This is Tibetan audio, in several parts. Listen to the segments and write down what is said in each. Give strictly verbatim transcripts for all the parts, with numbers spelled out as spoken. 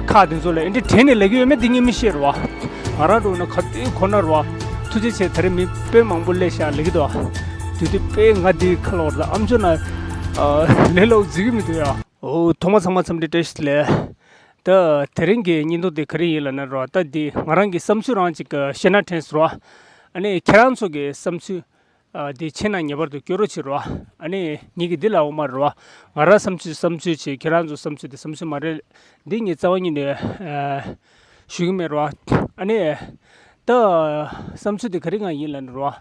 ཁག་དེ་ཚོ་ལ་ཨེ་འདྲ་དྲན་ནས་ལབ་ཀྱི་ཡོད་མེད་དེ་ངས་མི་ཤེས་རེད་བ། ང་རང་འདྲ་བོ་ན་ག་དུས་གོ་ན་རེད་བ། ཐུགས་རྗེ་ཆེ། ད་རེས་མི་དཔེ་མང་པོ་སླེབས་ཤག་ལབ་ཀྱི་འདུག་དེ་དུས་དཔེ་ང་འདི་ཁ་ལོ་རེད་ད་ཨམ་ཅོག་ན་ལས་སླ་པོ་བརྩི་གི་མི་འདུག་ཡ། འོ་ཐོག་མ་ཚང་མ་འཚམས་འདྲི་བཀྲ་ཤིས་བདེ་ལེགས། ད་དེ་རིང་གི་བརྙན་ཐུང་དེ་ག་རེ་ཡིན་ལབ་ན་རེད་བ། ད་འདི་ང་རང་གི་བསམ་ཚུལ་རང་ཅིག་བཤད་ན་དྲན་སོང་རེད་བ། ཨ་ནི་ཁྱེད་རང་ཚོ་གི་བསམ་ཚུལ། ཨ། འདི་མཆན་ནང་ངེས་པར་དུ་སྐྱོར་རོགས་བྱེད་རོགས། ཨ་ནི་ངེད་ཀྱི་འདི་ལ་འོ་མ་རེད་བ། ང་རང་བསམ་ཚུལ་བསམ་ཚུལ་བྱེད། ཁྱེད་རང་ཚོ་བསམ་ཚུལ་དེ་བསམ་ཚུལ་མ་རེད། འདི་ངས་རྩ་བ་ཉིད་ནས་ཨ། ཞུ་གི་མེད་རེད་བ། ཨ་ནི་ད་བསམ་ཚུལ་དེ་ག་རེ་ང་ཡིན་ལབ་ན་རེད་བ།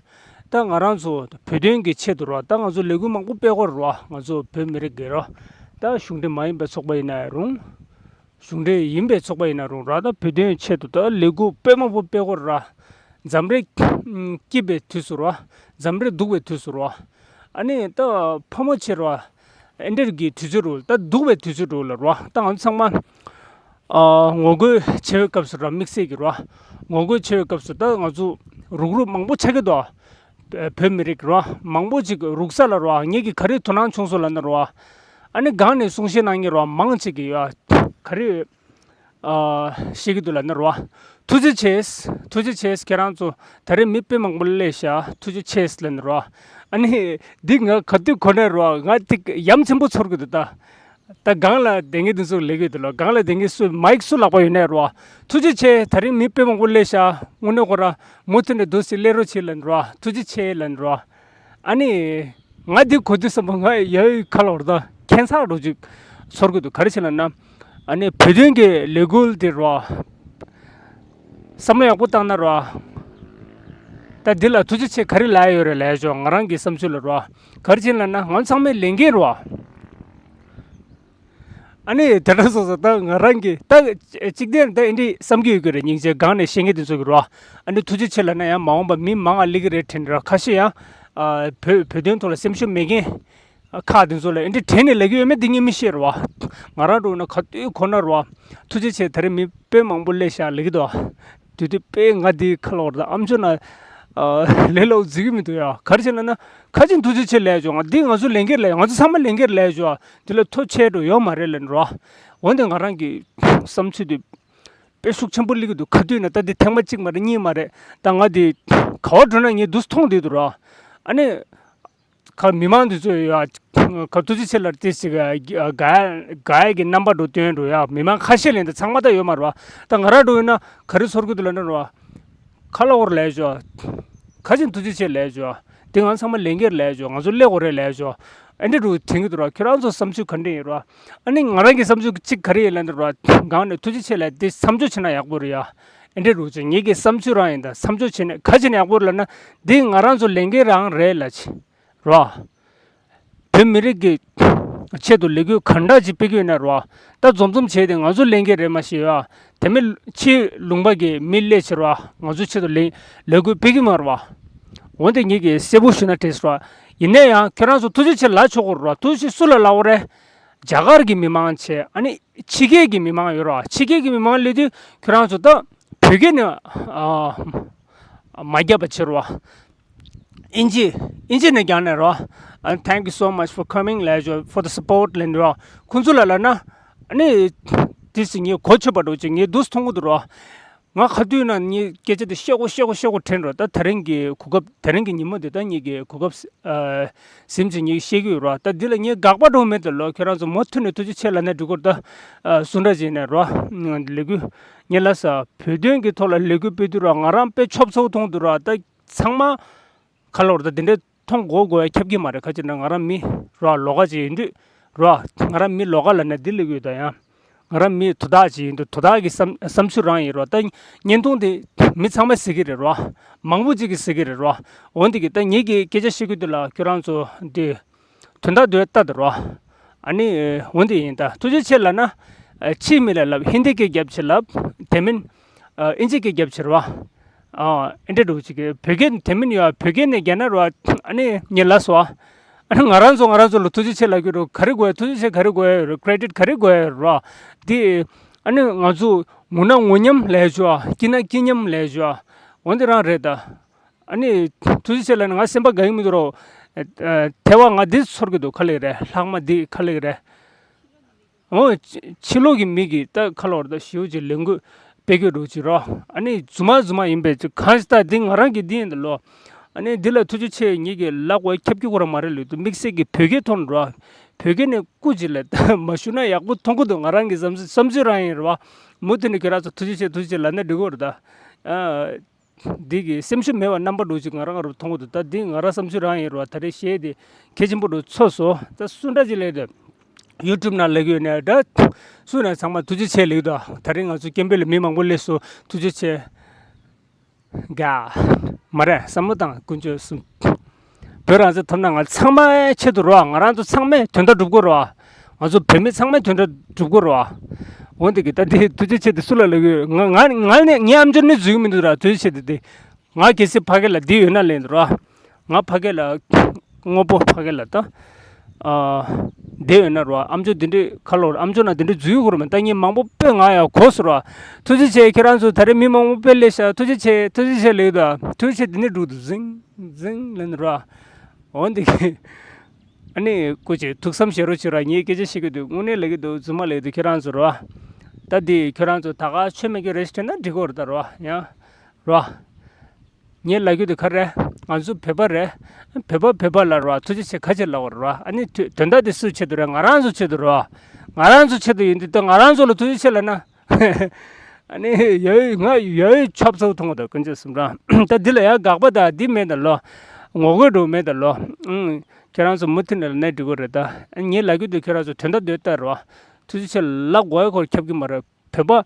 ད་ང་རང་ཚོ་བོད་དོན་གྱི་ཆེད་དུ་རེད་བ། ད་ང་ཚོ་ལས་འགུལ་མང་པོ་སྤེལ་དགོས་རེད་བ། ང་ཚོ་བོད་མི་རིགས་ཀྱི་རེད་བ། ད་གཞུང་འབྲེལ་མ་ཡིན་པའི་ཚོགས་པ་ཡིན་ན་ཡང་རུང་། གཞུང་འབྲེལ་ཡིན་པའི་ཚོགས་པ་ཡིན་ན་རུང་ར། ད་བོད་དོན་ཆེད་དུ་ད་ལས་འགུལ་དཔེ་མང་པོ་སྤེལ་དགོས་ར། འཛམ་རེ་སྐྱིད་པའི་དུས་སུ་ར། འཛམ་རེ་སྡུག་པའི་དུས་སུ་ར། ཨ་ནི་ད་ཕོ་མོ་ཆེ་ར། ཨེ་འདྲ་གི་དུས་ཚོད་རུ་ད་སྡུག་པའི་དུས་ཚོད་རུ་ལ་ར། ད་ང་ཚོ་ཚང་མ་ཨ་ངོ་རྒོལ་བྱེད་པའི་སྐབས་སུ་ར། དམིགས་བསལ་གྱི་ར། ངོ་རྒོལ་བྱེད་པའི་སྐབས་སུ་ད་ང་ཚོ་རུག་རུག་མང་པོ་ཆགས་ཀྱི་འདུག་བོད་མི་རིགས་ར། མང་པོ་ཅིག་རུག་ས་ལ་ར། ངེད་ཀྱིས་ག་རེ་དོ་སྣང་བྱུང་སོང་ལབ་ན་ར། ཨ་ནི་སྒང་ནས་གསུང་བཤད་གནང་མཁན་ར་མང་ཅིག་གིས་ཡ་ག་རེ་ཨ་བཤད་ཀྱི་འདུག་ལབ་ན་ར། ཐུགས་རྗེ་ཆེ། ཐུགས་རྗེ་ཆེ། ཁྱེད་རང་ཚོ་ད་རེས་མི་དཔེ་མང་པོ་སླེབས་ཤག་ཐུགས་རྗེ་ཆེ་ལབ་ན་ར། ཨ་ནི་འདི་ང་ག་དུས་གོ་ནས་ར་ང་དེ་ཡ་མཚན་པོ་ཚོར་གྱི་འདུག་ད། ད་སྒང་ལ་བསྡད་མཁན་དེ་ཚོ་ལབ་ཀྱི་འདུག་ལ། སྒང་ལ་བསྡད་མཁན་སུ་མའིག་སུ་ལག་པ་ཡོད་ནའི་ར། ཐུགས་རྗེ་ཆེ། ད་རིང་མི་དཔེ་མང་པོ་སླེབས་ཤག་དངོས་གནས་ཁོ་ར་མུ་མཐུད་ནས་འདུག་སེ་སླེབས་རོགས་བྱེད་ལབ་ན་ར། ཐུགས་རྗེ་ཆེ་ལབ་ན་ར། ཨ་ནི་ང་འདི་གོ་དུས་བསམ་པ་ང་ཡ་ཡི་ཁ་ལོ་ར་ད་ཁྱད་མཚར་རོ་ཅིག་ཚོར་གྱི་འདུག་ག་རེ་བྱས་ལབ་ན། ཨ་ནི་བོད་དོན་གྱི་ལས་འགུལ་འདི་ར། བསམ་བློ་ཡག་པོ་བཏང་ན་ར། ད་འདི་ལ་ཐུགས་རྗེ་ཆེ་ག་རེ་ལབ་ཡོད་རེད་ལབ་ཆོག་ང་རང་གི་བསམ་ཚུལ་ལ་ར། ག་རེ་བྱས་ལབ་ན་ང་ཚང་མས་ལས་འགན་ར། ཨ་ནི་དེ་འདྲ་སོང་ཙང་ད་ང་རང་གིས་ད་གཅིག་དེ་ད་འདི་འདྲ་བསམ་གྱི་ཡོད་ཀྱི་རེད། སྙིང་རྗེ་སྒང་ནས་བཤད་མཁན་དེ་ཚོ་གི་ར། ཨ་ནི་ཐུགས་རྗེ་ཆེ་ལབ་ན་ཡང་མ་འོངས་པ་མི་མང་ང་སླེབས་ཀྱི་རེད་དྲན་ར། ཁ་ཤས་ཡང་ཨ་བོད་བོད་དོན་ཐོག་ལ་སེམས་ཤུགས་མེད་མཁན་ཁག་དེ་ཚོ་ལ་འདི་འདྲ་དྲན་ནས་ལབ་ཀྱི་ཡོད་མེད་དེ་ངས་མི་ཤེས་ར་བ། ང་རང་འདྲ་བོ་ན་ག་དུས་གོ་ན་ར་བ། ཐུགས་རྗེ་ཆེ། ད་རེས་མི་དཔེ་མང་པོ་སླེབས་ཤག་ལབ་ཀྱི་འདུག་དེ་དུས་དཔེ་ང་འདི་ཁ་ལོ་ར་ད་ཨམ་ཅོག་ན་ལས་སླ་པོ་བརྩི་གི་མི་འདུག་ཡ། ག་རེ་བྱས་ན་ན་ཁ་ཅིག་ཐུགས་རྗེ་ཆེ་ལབ་ཡ་བྱུང་། ང་འདི་ང་ཚོ་ལས་འགན་ལས་ང་ཚོ་ཚང་མ་ལས་འགན་ལས་ཡ་བྱུང་། དེ་ལ་ཐོ་ཆད་འགྲོ་ཡོད་མ་རེད་ལབ་ནི་ར། འོན་ཏེ་ང་རང་གི་བསམ་ཚུལ་དེ་དཔེ་ཤུགས་ཆེན་པོ་སླེབས་ཀྱི་འདུག་ག་དུས་ན་ད་འདི་ཐེངས་མ་གཅིག་མ་རེད་གཉིས་མ་རེད། ད་ང་འདི་ག་བ་འགྲོ་ན་ངས་འདུག་མཐོང་བསྡད་འདུག་ར། ཨ་ནི། ཁ་མི་མང་དེ་ཚོ་ཡ་ཁ་ཐུགས་རྗེ་ཆེ་ལ་ཏི་ཞིག་ག་ག་ག་ཡ་གི་རྣམ་པ་འགྲོ་སྟོན་འགྲོ་ཡ། མི་མང་ཁ་ཤས་ལེན་ད་ཚང་མ་ད་ཡོད་མ་རེད་བ། ད་ང་ར་འགྲོ་ཡོད་ན་ག་རེ་ཚོར་གི་འདུག་ལབ་ན་རེད་བ། ཁ་ལ་འོར་ལས་ཞོ། ཁ་ཅིག་ཐུགས་རྗེ་ཆེ་ལས་ཞོ། དེ་ང་ཚང་མ་ལས་འགན་ལས་ཞོ། ང་ཚོ་ལས་འོར་རེ་ལས་ཞོ། ཨ་འདྲེ་འགྲོ་དྲན་གི་འདུག་ར། ཁྱོད་རང་ཚོ་བསམ་ཚུལ་ག་འདྲ་ཡིན་ར། ཨ་ནི་ང་རང་གི་བསམ་ཚུལ་གཅིག་ག་རེ་ཡིན་ལབ་ན་ར། སྒང་ནས་ཐུགས་རྗེ་ཆེ་ལ་དེ་མཚམས་འཇོག་བྱེད་ན་ཡག་པོ་རེད་ཡ། ཨ་འདྲེ་འགྲོ་ཅིག་ངེད་ཀྱི་བསམ་ཚུལ་རང་ཡིན། ད་མཚམས་འཇོག་བྱེད་ན་ག་བྱེད་ན་ཡག་པོ་རེད་ལབ་ན། འདི་ང་རང་ཚོ་ལས་འགན་རང་རེད་ལབ་ཅིག་ར། བོད་མི་རིགས་ཀྱི་ཆེད་དུ་ལས་འགུལ་གང་འདྲ་ཅིག་སྤེལ་གྱི་ཡོད་ན་ར། ད་འཛོམས་འཛོམས་བྱས་ཏེ་ང་ཚོ་ལས་འགན་རེད་མ་ཤེས་ཡ། དེ་མིན་ཕྱིའི་ལུང་པ་གི་མི་སླེབས་ཕྱིར་ར་ང་ཚོ་ཆེད་དུ་ལས་ལས་འགུལ་སྤེལ་གྱི་མ་རེད་བ། འོན་ཏེ་ངེད་ཀྱིས་གསལ་པོ་ཞུ་ན་དྲན་སོང་ར། ཡིན་ན་ཡང་ཁྱོད་རང་ཚོ་ཐུགས་རྗེ་ཆེ་ལབ་ཆོག་གི་རེད་བ། ཐུགས་རྗེ་ཆེ་སུ་ལ་ལབ་དགོས་རེད། རྒྱ་གར་གྱི་མི་མང་བྱས། ཨ་ནི་ཕྱི་རྒྱལ་གྱི་མི་མང་ཡོད་ར་བ། ཕྱི་རྒྱལ་གྱི་མི་མང་སླེབས་དུས་ཁྱོད་རང་ཚོ་ད་བོད་སྐད་ནས་ཨ་མ་རྒྱབ་པ་བྱེད་རོགས། ཨིན་ཇི། ཨིན་ཇི་ནས་རྒྱག་ནས་རོགས། And thank you so much for coming ལབ་ཞོ། For the support ལབ་ནས་རོགས། ཁོང་ཚོ་ལ་ལབ་ན། ཨ་ནི། དེ་སི་ངས་གོ་ཆོད་པ་འགྲོ་ཅིག་ངས་འདུག་མཐོང་གི་འདུག་རོགས། ང་ག་དུས་ན་ངས་སྐད་ཆ་དེ་བཤད་གོ་བཤད་གོ་བཤད་གོ་དྲན་རོགས། ད་དེ་རིང་གི་གོ་སྐབས་དེ་རིང་གི་ཉིན་མོ་འདི་ད་ངེད་ཀྱི་གོ་སྐབས་ཨ་ཟིན་ཅིག་ངས་བཤད་ཀྱི་ཡོད་རོགས། ད་འདི་ལ་ངས་དགག་པ་འགྲོ་མེད་དེ་ལོ། ཁྱོད་རང་ཚོ་མུ་མཐུད་ནས་ཐུགས་རྗེ་ཆེ་ལབ་ནས་འགྲོ་གི་རོགས། ད་ཨ་སུ་འདྲ་བྱས་ནས་རོགས། ལས་འགུལ་ངས་ལབ་ས་བོད་དོན་གྱི་ཐོག་ལ་ལས་འགུལ་སྤེལ་དུས་རོགས། ང་རང་དཔེ་ཆོབ་ཚོབ་མཐོང་འདུག་རོགས། ད་ཚང་མ་ག་ལབ་རོགས། ད་འདི་འདྲའི་མཐོང་དགོས་དགོས་ཡ་ཁྱབ་ཀྱི་མ་རེད། ག་ཅི་ན་ང་རང་མི་རོགས་ལོགས་ཀ་ཅིག་ཡིན་དུས་རོགས། ང་རང་མི་ལོགས་ཀ་ལབ་ན་འདི་ལབ་ཀྱི་ཡོད། ད་ཡང་ང་རང་མི་དོ་བདག་ཅིག་ཡིན་དུས་དོ་བདག་གི་བསམ་བསམ་ཚུལ་རང་ཡིན་རོགས། ད་བརྙན་ཐུང་དེ་མི་ཚང་མས་གཟིགས་ཀྱི་རེད་རོགས། མང་པོ་ཅིག་གིས་གཟིགས་ཀྱི་རེད་རོགས། འོན་ཏེ་གི་ད་ངེད་ཀྱིས་སྐད་ཆ་བཤད་ཀྱི་འདུག་ལ། ཁྱོད་རང་ཚོ་འདི་དོན་དག་འདོད་ལྟ་དུ་རོགས། ཨ་ནི་འོན་ཏེ་ཡིན། ད་ཐུགས་རྗེ་ཆེ་ལབ་ན་ཕྱིའི་མི་ལ་ལབ། ཧིན་དི་སྐད་རྒྱབ་ཕྱིར་ལབ། དེ་མིན་ཨིན་ཇི་སྐད་རྒྱབ་ཕྱིར་རོགས། ཨ་འདྲ་འགྲོ་ཅིག་གི་བོད་སྐད་དེ་མིན་ཡོད། བོད་སྐད་ནས་རྒྱག་ན་རོགས། ཨ་ནི་ངས་ལབ་སོང་། ཨ་ནི་ང་རང་ཚོ་ང་རང་ཚོ་ལ་ཐུགས་རྗེ་ཆེ་ལབ་ཀྱི་རོགས། ག་རེ་དགོས་ཡ། ཐུགས་རྗེ་ཆེ་ག་རེ་དགོས་ཡ་རོགས། ཀི་རེ་ཌིཊ་ག་རེ་དགོས་ཡ་རོགས། དེ་ཨ་ནི་ང་ཚོ་ངུ་ན་ངུ་མཉམ་ལབ་ཞོ། སྐྱིད་ན་སྐྱིད་མཉམ་ལབ་ཞོ། འོན་ཏེ་རང་རེད་ད། ཨ་ནི་ཐུགས་རྗེ་ཆེ་ལབ་ན་ང་སེམས་པ་དགའ་གི་མི་འདུག་རོགས། ཨ་ཨ་ཐལ་བ་ང་འདི་ཚོར་གི་འདུག་ག་ལེ་རེད། ལྷག་མ་འདི་ག་ལེ་རེད། འོ་ཕྱི་ཕྱི་ལོགས་ཀྱི་མི་གིས་ད་ཁ་ལོར་ད་ཞེ་པོ་ཅིག་ལས་འགུལ་སྤེལ་གྱི་འདུག་ཅིག་རོ། ཨ་ནི་རྫུན་མ་རྫུན་མ་ཡིན་པས་ཅིག་གང་ཞིག་ད་འདི་ང་རང་གི་འདི་ཡིན་ད་ལོ། ཨ་ནི་འདི་ལ་ཐུགས་རྗེ་ཆེ། ངེད་ཀྱི་ལག་པ་ཁྱབ་ཀྱི་ཁོ་རང་མ་རེད་ལོས་འདུག་དམིགས་བསལ་གྱི་བོད་སྐད་ཐོག་ནས་རོ། བོད་སྐད་ནས་སྐུ་མཁྱེན་ལ་ད་མ་ཞུ་ན་ཡག་པོ་མཐོང་གི་འདུག་ང་རང་གི་བསམ་ཚུལ་བསམ་ཚུལ་རང་ཡིན་རོ། མུ་མཐུད་ནས་ཁྱེད་རང་ཚོ་ཐུགས་རྗེ་ཆེ་ཐུགས་རྗེ་ཆེ་ལབ་ན་འགྲིག་གི་རེད་ད། ཨ། འདི་གི་སེམས་ཤུགས་མེད་པ་རྣམ་པ་འདྲ་ཅིག་ང་རང་ང་རང་མཐོང་གི་འདུག་ད་འདི་ང་རང་བསམ་ཚུལ་རང་ཡིན་རོ། ད་རེས་བཤད་དེ་གལ་ཆེན་པོ་འདྲ་ཚོར་སོང་། ད་སུ་འདྲ་ཅིག་ལས་དེ་ཡུ་ཊུབ་ནང་ལབ་ཀྱི་ཡོད་ནས་ད་སུ་ན་ཚང་མ་ཐུགས་རྗེ་ཆེ་ལབ་ཀྱི་འདུག་ད་རེས་ང་ཚོ་སྐད་འབོད་ལ་མི་མང་པོ་སླེབས་སོང་། ཐུགས་རྗེ་ཆེ། དགའ་མ་རེད། བསམ་བློ་བཏང་། དཀོན་མཆོག་གསུམ། བོད་རང་བཙན་ཐོབ་ན་ང་ཚང་མའི་ཆེད་དུ་རོ། ང་རང་ཚོ་ཚང་མས་དོན་དག་སྒྲུབ་དགོས་རོ། ང་ཚོ་བོད་མི་ཚང་མས་དོན་དག་སྒྲུབ་དགོས་རོ། འོན་ཏེ་གི་ད་འདི་ཐུགས་རྗེ་ཆེ་དེ་སུ་ལ་ལབ་ཀྱི་ཡོད། ང་ང་ང་ནས་ངའི་ཨམ་ཅོག་ནས་འཛུལ་གི་མི་འདུག་ར། ཐུགས་རྗེ་ཆེ་དེ་དེ། ང་གལ་སྲིད་ཕ་གི་ལ་འདི་ཡོད་ན་ལེན་འདུག་ར། ང་ཕ་གི་ལ་དངོས་པོ་ཕ་གི་ལ་ད། ཨ། བསྡད་ཡོད་ན་རོ། ཨམ་ཅོག་འདི་འདྲའི་ཁ་ལོར་ཨམ་ཅོག་ནང་འདི་འདྲའི་འཛུལ་ཡོད་དགོས་རེད་མ། ད་ངས་མང་པོ་དཔེ་ང་ཡང་གོ་སོང་རོ། ཐུགས་རྗེ་ཆེ། ཁྱེད་རང་ཚོ་ད་རེས་མི་མང་པོ་དཔེ་སླེབས་ཤག་ཐུགས་རྗེ་ཆེ། ཐུགས་རྗེ་ཆེ་ལབ་ཡོད་ད། ཐུགས་རྗེ་ཆེ། འདི་ནས་འགྲོ་འདུག་ཟིང་ཟིང་ལབ་ནས་རོ། འོ་འདི་གི། ཨ་ནི་སྐུ་མཁྱེན་ཐུགས་བསམ་བཞེས་རོགས་བྱེད་རོ། ངས་སྐད་ཆ་བཤད་ཀྱི་འདུག་དངོས་གནས་ལབ་ཀྱི་འདུག་རྫུན་མ་ལབ་ཀྱི་འདུག་ཁྱེད་རང་ཚོ་རོ། ད་འདི་ཁྱེད་རང་ཚོ་ད་ག་ཆོས་མེད་ཀྱི་རེད་དྲན་ན་འགྲིག་གི་རེད་ད་རོ། ཡང་རོ། ངས་ལབ་རྒྱུ་དེ་ག་རེ། ང་ཚོ་བོད་པ་རེད། བོད་པ་བོད་པ་ལ་རོ། ཐུགས་རྗེ་ཆེ་ག་ཅེས་ལབ་དགོས་རེད་རོ། ཨ་ནི་དོན་དོན་དག་དེ་སུའི་ཆེད་དུ་རེད། ང་རང་ཚོའི་ཆེད་དུ་རོ། ང་རང་ཚོའི་ཆེད་དུ་ཡིན་དུས་ད་ང་རང་ཚོ་ལ་ཐུགས་རྗེ་ཆེ་ལབ་ན། ཨ་ནི་ཡ་ཡོད་ང་ཡ་ཡོད་ཆོབ་ཚོགས་མཐོང་གི་འདུག་དཀོན་མཆོག་གསུམ་རང་། ད་འདི་ལ་ཡ་དགག་པ་དང་འདི་མེད་ད་ལོ། ངོ་རྒོལ་འགྲོ་མེད་ད་ལོ། ཨང་། ཁྱེད་རང་ཚོ་མུ་མཐུད་ནས་ལ་ནས་འགྲིག་གི་རེད་ད། ངས་ལབ་རྒྱུ་དེ་ཁྱེད་རང་ཚོ་དོན་དག་འདོད་ལྟར་རོ། ཐུགས་རྗེ་ཆེ་ལབ་དགོས་ཡ་ཁོར་ཁྱབ་ཀྱི་མ་རེད། བོད་པ།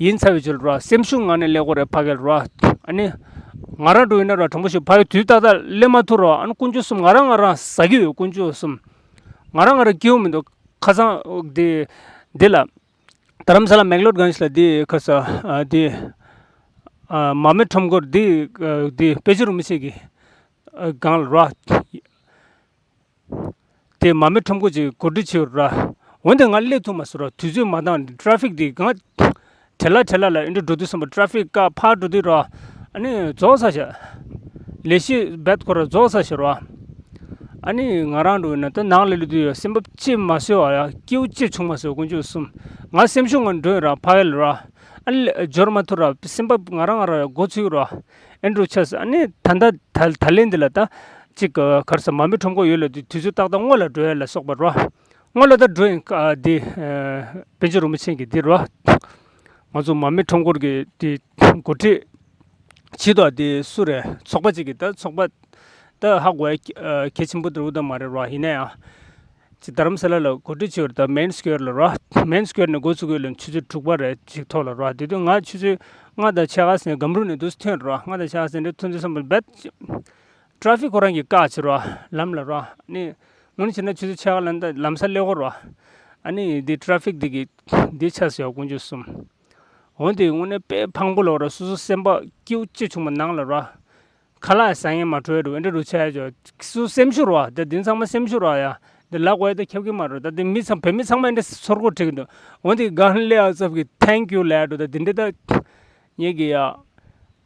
ཡིན་ཚར་བའི་ཕྱིར་རོ། སེམས་ཤུགས་ངང་ནས་སླེབས་དགོས་རེད་ཕ་གིར་རོ། ཨ་ནི། ང་རང་འགྲོ་ཡིན་ན་རོ། དྲང་པོ་ཞུ། ཕ་གི་དུས་ཏག་ཏག་སླེབས་མ་ཐུབ་རོ། ཨ་ནི་དཀོན་མཆོག་གསུམ་ང་རང་ང་རང་ཟ་གི་ཡོད། དཀོན་མཆོག་གསུམ། ང་རང་ང་རང་སྐྱིད་པོ་མི་འདུག་ཁ་སང་འདི་འདི་ལ། རྡ་རམ་ས་ལ་མེག་ལོར་གང་ཞིག་ལ་འདི་ཁ་ས་འདི། མ་མི་ཁྲོམ་སྐོར་འདི་འདི་དཔལ་ཆེ་རིན་པོ་ཆེ་གི་སྒང་ལ་རོ། དེ་མ་མི་ཁྲོམ་སྐོར་ཅིག་གོ་སྒྲིག་བྱས་ཡོད་ར། འོན་ཏེ་ང་སླེབས་ཐུབ་མ་སོང་ར། དུས་ཚོད་མ་འདང་། ཊ་ཕིག་དེ་གང་། བྲེལ་ལ་བྲེལ་ལ་ལ་ཨེ་འདྲ་འགྲོ་དུས་ཙམ་པ་ཊ་ཕིག་བཀག་ཕར་འགྲོ་དུས་ར། ཨ་ནི་རྫོགས་ས་ཤག་ལས་གཞི་རྦད་ཁོ་ར་རྫོགས་ས་ཤག་ར། ཨ་ནི་ང་རང་འགྲོ་ན་ད་ནང་ལ་སླེབས་དུས་ཡ་སེམས་པ་ཅིག་མ་བཟོད་པ་ཡ། སྐྱིད་པོ་ཅིག་བྱུང་མ་སོང་། དཀོན་མཆོག་གསུམ། ང་སེམས་ཤུགས་ངང་འགྲོ་ཡོད་ར་ཕ་གི་ལ་ར། ཨ་ནི་འབྱོར་མ་ཐུབ་ར། སེམས་པ་ང་རང་ང་རང་ཡ་འགོ་ཚུགས་ར། ཨེ་འདྲ་ཆགས་སོང་། ཨ་ནི་ད་ལྟ་ད་ད་ལན་འདི་ལ་ད་ཅིག་ག་རེ་ཟ། མ་མི་ཁྲོམ་སྐོར་ཡོད་ལ་དུས་དུས་ཚོད་ཏག་ཏག་སྔོན་ལ་འགྲོ་ཡ་ལ་སོགས་པ་རོ། སྔོན་ལ་ད་འགྲོ་ཡིན། ཨ་འདི་ཨ་པཎ་ཆེན་རིན་པོ་ཆེ་གི་འདི་རོ། ང་ཚོ་མ་མི་ཁྲོམ་སྐོར་གི་འདི་འགོ་ཁྲིད་བྱེད་དོ། འདི་སུ་རེད། ཚོགས་པ་ཅིག་གི་ད་ཚོགས་པ་ད་ཧ་གོ་ཡ་ཨ་གལ་ཆེན་པོ་འདྲ་བོ་ད་མ་རེད་རོ། ཡིན་ན་ཡང་ཅིག་རྡ་རམ་ས་ལ་ལ་འགོ་ཁྲིད་བྱེད་ཡོད་རེད། ད་མེན་སི་ཀོ་ཡར་ལ་རོ། མེན་སི་ཀོ་ཡར་ནས་འགོ་ཚུགས་ཡོད་ལ་ཆུ་ཚོད་དྲུག་པ་རེད་ཅིག་ཐོག་ལ་རོ། དེ་དུས་ང་ཆུ་ཚོད་ལྔ་དང་ཕྱེད་ཀ་ཟིན་སྒམ་རུ་ནས་འདུག་སེ་ཐོན་རོ། ལྔ་དང་ཕྱེད་ཀ་ཟིན་རེད། ཐོན་དུས་ཙམ་པ་རྦད། ཊ་ཕིག་ཁོ་རང་གིས་བཀག་བྱེད་རོ། ལམ་ལ་རོ། ཨ་ནི་དངོས་གནས་བྱས་ན་ཆུ་ཚོད་ཕྱེད་ཀ་ལ་འདི་ལམ་སང་སླེབས་དགོས་རོ། ཨ་ནི་འདི་ཊ་ཕིག་འདི་གི་འདི་ཆགས་སོང་། དཀོན་མཆོག་གསུམ། འོན་ཏེ་དངོས་གནས་དཔེ་ཕངས་པོ་ལོག་རོ། སོ་སོ་སེམས་པ་སྐྱིད་པོ་ཅིག་བྱུང་བ་ནང་ལ་རོ། ཁ་ལག་ཟ་ཡས་མ་འཕྲོད་རོ། ཨེ་འདྲ་རུ་ཆགས་ཡ་ཅོ། སོ་སོ་སེམས་ཤུགས་རོ། ད་འདི་ཚང་མ་སེམས་ཤུགས་རོ་ཡ། འདི་ལབ་དགོས་ཡ་ད་ཁྱབ་ཀྱི་མ་རོ། ད་འདི་མི་ཚང་བོད་མི་ཚང་མ་ཨེ་འདྲ་ཚོར་གོ་དྲན་གྱི་འདུག་འོན་ཏེ་སྒང་སླེབས་ཡ་ཙམ་གྱི་ཐེང་ཀྱུ་ལབ་ཡ་འགྲོ། ད་འདི་འདྲ་ད། ངེད་ཀྱི་ཡ།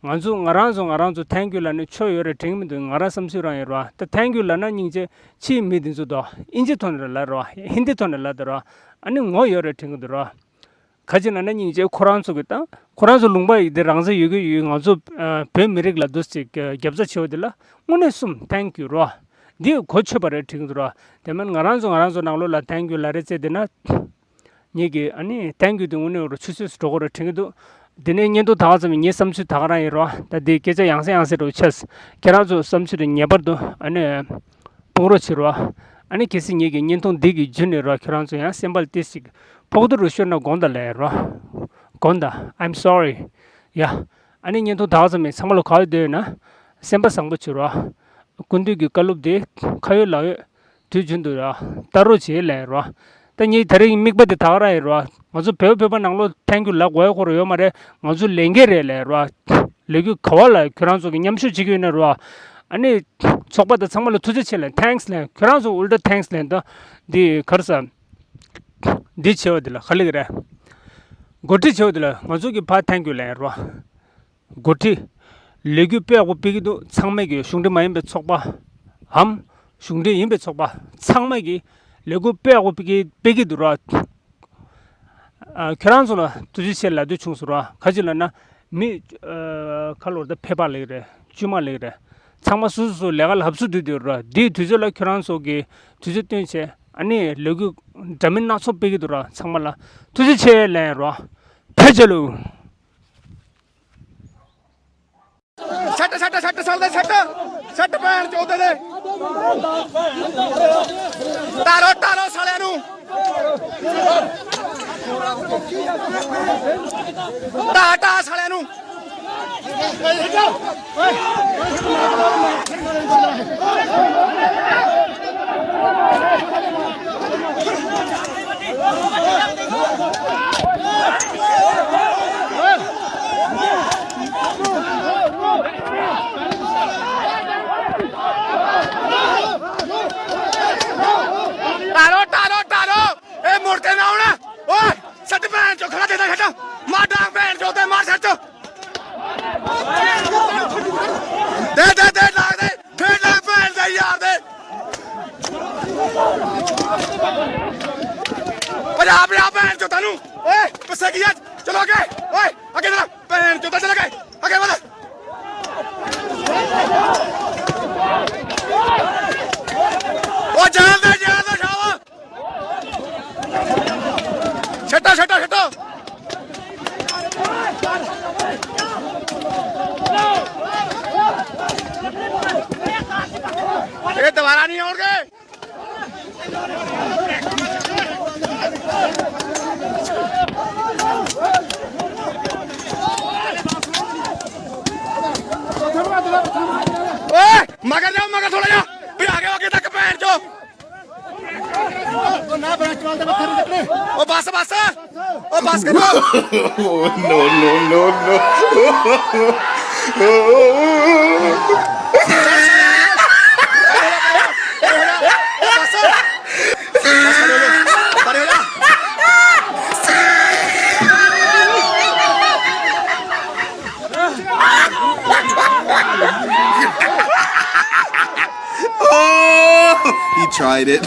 ང་ཚོ་ང་རང་ཚོ་ང་རང་ཚོ་ཐེང་ཀྱུ་ལབ་ནས་ཆོ་ཡོད་རེད་དྲན་གྱི་མི་འདུག་ང་རང་བསམ་ཚུལ་རང་ཡིན་རོ། ད་ཐེང་ཀྱུ་ལབ་ན་སྙིང་རྗེ། ཕྱིའི་མི་འདི་ཚོ་དོ་ཨིན་ཇི་ཐོག་ནས་ལབ་རོ། ཧིན་དི་ཐོག་ནས་ལབ་དེ་རོ། ཨ་ནི་ངོ་ཡོད་རེད་དྲན་གྱི་འདུག་རོ། ག་ཅི་ན་ན་སྙིང་རྗེ། ཁོ་རང་ཚོ་གི་ད་ཁོ་རང་ཚོ་ལུང་པ་ཡི་དེ་རང་བཙན་ཡོད་ཀྱི་ཡོད། ང་ཚོ་ཨ་བོད་མི་རིགས་ལ་འདུག་ཅིག་རྒྱབ་རྩ་ཆེ་བ་དེ་ལ་དངོས་གནས་གསུམ་ཐེང་ཀྱུ་རོ། འདི་གོ་ཆོད་པ་རེད་དྲན་གྱི་འདུག་རོ། དེ་མིན་ང་རང་ཚོ་ང་རང་ཚོ་ནང་ལོགས་ལ་ཐེང་ཀྱུ་ལབ་རེད་ཟེར་དེ་ན། ངེད་ཀྱིས་ཨ་ནི་ཐེང་ཀྱུ་དེ་དངོས་གནས་རོ་ཆུ་ཚོད་སུ་འགྲོ་གི་རེད་དྲན་གྱི་འདུག་དེ་ནས་བརྙན་ཐུང་ད་ག་ཙམ་ངའི་བསམ་ཚུལ་ད་ག་རང་ཡིན་རོ། ད་དེ་སྐད་ཆ་ཡང་སེ་ཡང་སེ་འགྲོ་ཆས། ཁྱེད་རང་ཚོ་བསམ་ཚུལ་དེ་ངེས་པར་དུ་ཨ་ནི་སྤུངས་རོགས་བྱེད་རོ། ཨ་ནི་གལ་སྲིད་ངེད་ཀྱི་བརྙན་ཐུང་འདི་གི་བརྒྱུད་ནས་རོ་ཁྱེད་རང་ཚོ་ཡང་སེམས་པ་ལ་ཏོག་ཙམ་ཕོག་ཐུག་རུ་ཤོར་ན་དགོངས་དག་ལབ་ཡ་རོ། དགོངས་དག I'm sorry། ཡ། ཨ་ནི་བརྙན་ཐུང་ད་ག་ཙམ་ཡིན། ཚང་མ་ལ་ག་བ་བསྡད་ཡོད་ན་སེམས་པ་བཟང་པོ་བྱེད་རོ། སྐུ་མདུན་གྱི་བཀའ་སློབ་དེ་ཁ་ཡོད་ལག་ཡོད། དུས་རྒྱུན་དུ་ཡ་ལྟ་རོགས་བྱེད་ལབ་རོ། ད་ངས་ད་རེས་དམིགས་པ་དེ་ད་ག་རང་ཡིན་རོ། ང་ཚོ་བོད་བོད་པ་ནང་ལོགས་ཐེང་ཀྱུ་ལབ་དགོས་ཡ་ཁོ་ར་ཡོད་མ་རེད། ང་ཚོ་ལས་འགན་རེད་ལབ་རོ། ལས་འགུལ་ག་བ་ལ་ཁྱོད་རང་ཚོ་གི་མཉམ་ཞུགས་བྱེད་ཀྱི་ཡོད་ན་རོ། ཨ་ནི་ཚོགས་པ་དང་ཚང་མ་ལ་ཐུགས་རྗེ་ཆེ་ལབ། ཐེངས་ལབ། ཁྱོད་རང་ཚོ་ཨུལ་ཊ་ཐེངས་ལབ། ད་འདི་ག་རེ་ཟ། འདི་བྱས་པ་འདི་ལ་ག་ལེགས་རེད། འགོ་ཁྲིད་བྱས་པ་འདི་ལ་ང་ཚོ་གི་ཕར་ཐེང་ཀྱུ་ལབ་རོ། འགོ་ཁྲིད། ལས་འགུལ་དཔེ་ཡག་པོ་སྤེལ་གྱི་འདུག་ཚང་མས་ཀྱི་གཞུང་འབྲེལ་མ་ཡིན་པའི་ཚོགས་པའམ། གཞུང་འབྲེལ་ཡིན་པའི་ཚོགས་པ་ཚང་མས་ཀྱི་ལས་འགུལ་དཔེ་ཡག་པོ་སྤེལ་གྱི་སྤེལ་གྱི་འདུག་ར། ཨ། ཁྱོད་རང་ཚོ་ལ་ཐུགས་རྗེ་ཆེ་ལབ་འདོད་བྱུང་སོང་ར། ག་ཅི་ལབ་ན། མི། ཨ། ཁ་ལོར་ད་ཕེབས་པ་ལེགས་རེད། བཅུ་མ་ལེགས་རེད། ཚང་མ་སོ་སོ་སོ་ལས་ཀ་ལ་ཧབ་སུ་བསྡུས་བསྡད་ར། འདིའི་དུས་ཚོད་ལ་ཁྱོད་རང་ཚོ་གི་དུས་ཚོད་བཏོན་བྱས། ཨ་ནི་ལས་འགུལ་འདྲ་མིན་སྣ་ཚོགས་སྤེལ་གྱི་འདུག་ར། ཚང་མ་ལ་ཐུགས་རྗེ་ཆེ་ལན་ར། ཕེབས་བྱ་ལུ། ਛੱਡ, ਛੱਡ, ਛੱਡ, ਸਾਲੇ ਛੱਡ, ਛੱਡ ਭੈਣ ਚੋਦ ਦੇ। ਤਾਰੋ, ਤਾਰੋ ਸਾਲਿਆਂ ਨੂੰ। ਢਾਹ, ਢਾਹ ਸਾਲਿਆਂ ਨੂੰ। ਢਾਹ ਲਓ, ਢਾਹ ਲਓ, ਢਾਹ ਲਓ। ਇਹ ਮੁੜ ਕੇ ਨਾ ਆਉਣਾ। ਓਏ, ਸੱਟ ਭੈਣ ਚੋ, ਖੜਾ ਦੇ ਦੇ, ਸੱਟ। ਮਾਰ ਡਾਂਗ ਭੈਣ ਚੋ ਤੇ ਮਾਰ ਸੱਟ। ਦੇ, ਦੇ, ਦੇ, ਲਾ ਦੇ। ਫੇਰ ਲਾ ਭੈਣ ਦੇ ਯਾਰ ਦੇ। ਭਜਾ, ਭਜਾ ਭੈਣ ਚੋ ਤੈਨੂੰ। ਓਏ, ਪਿੱਛੇ ਕੀ ਆ? ਚਲੋ ਅੱਗੇ। ਓਏ, ਅੱਗੇ ਚਲਾ। ਭੈਣ ਚੋ, ਚੱਲ ਅੱਗੇ। ਅੱਗੇ ਵਧ। ਓ ਜਾਣ ਦੇ, ਜਾਣ ਦੇ, ਸ਼ਾਵਾ। ਛੱਡੋ, ਛੱਡੋ, ਛੱਡੋ। ਇਹ ਦੁਬਾਰਾ ਨਹੀਂ ਆਉਣਗੇ। ਓਏ, ਮਗਰ ਜਾਓ, ਮਗਰ ਥੋੜਾ ਜਿਹਾ। ਵੀ ਆ ਗਏ ਅੱਗੇ ਤੱਕ, ਭੈਣ ਚੋ। ਉਹ ਨਾ ਬਣਾ, ਚਵਾਲ ਦੇ ਪੱਥਰ ਨਿਕਲੇ। ਉਹ ਬਸ, ਬਸ। ਉਹ ਬਸ ਕਰੋ। Oh, no, no, no, no। ਉਹ ਬਸ। ਬਸ ਕਰੋ। ਪਰੇ ਹੋ ਜਾ। Oh, he tried it।